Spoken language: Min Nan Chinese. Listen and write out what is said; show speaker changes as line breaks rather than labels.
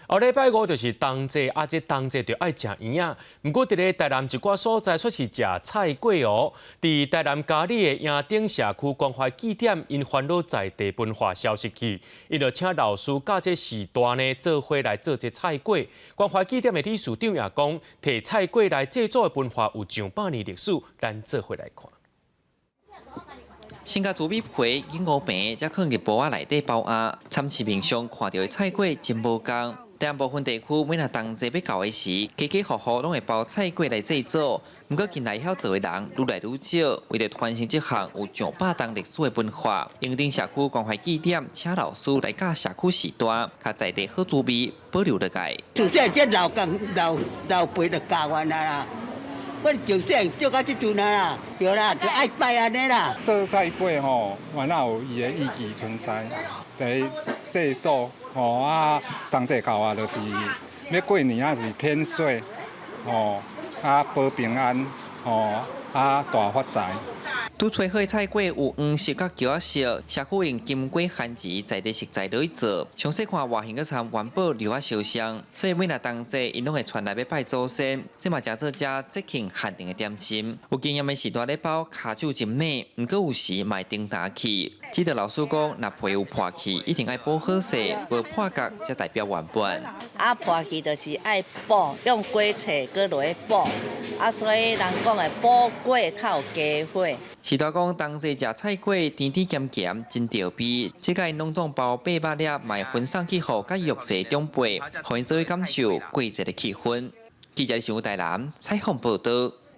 後禮拜五就是冬至，啊，這冬至就愛食圓仔。毋過佇咧台南一寡所在，卻是食菜粿哦。佇台南佳里的營頂社區關懷據點，𪜶煩惱在地文化消失去，𪜶就請老師佮這序大呢做伙來做這菜粿。關懷據點的理事長也講，提菜粿來祭祖的文化有上百年歷史，咱做伙來看。
先共豬米皮、銀五餅，才囥佇煲仔內底包壓。參市面上看著的菜粿真無仝。但部分地區每若冬至欲到的時，家家戶戶攏會包菜粿來祭祖。毋過近來曉做的人愈來愈少，為著傳承這項有上百年歷史的文化，營頂社區關懷據點請老師來教社區序大，共在地好滋味保留落來。
自細這老公老老輩就教阮啊啦，我就細做到這陣啊啦，對啦，就愛拜按呢啦。
做菜粿吼，原來有伊的意義存在。第一祭祖吼啊，冬至到啊，就是欲過年啊，是添歲吼啊，保平安吼啊，大發財。
拄炊好的菜粿有黃色佮橘仔色，社區用金瓜番薯在地食材落去做，詳細看外形閣參元寶料仔相像，所以每若冬至，𪜶攏會傳來欲拜祖先，這嘛誠做遮節慶限定的點心。有經驗的序大咧包，跤手真猛，毋過有時嘛會叮當去。指導老師講，若皮有破去，一定愛補好勢，無破角才代表圓滿。
啊，破去就是愛補，用粿切閣落去補，啊，所以人講的補粿較有機會。
序大講冬至食菜粿，甜甜鹹鹹，真著味。這擺攏總包八百粒，嘛會分送去予較弱勢長輩，予𪜶做伙感受過節的氣氛。記者新聞台南採訪報導。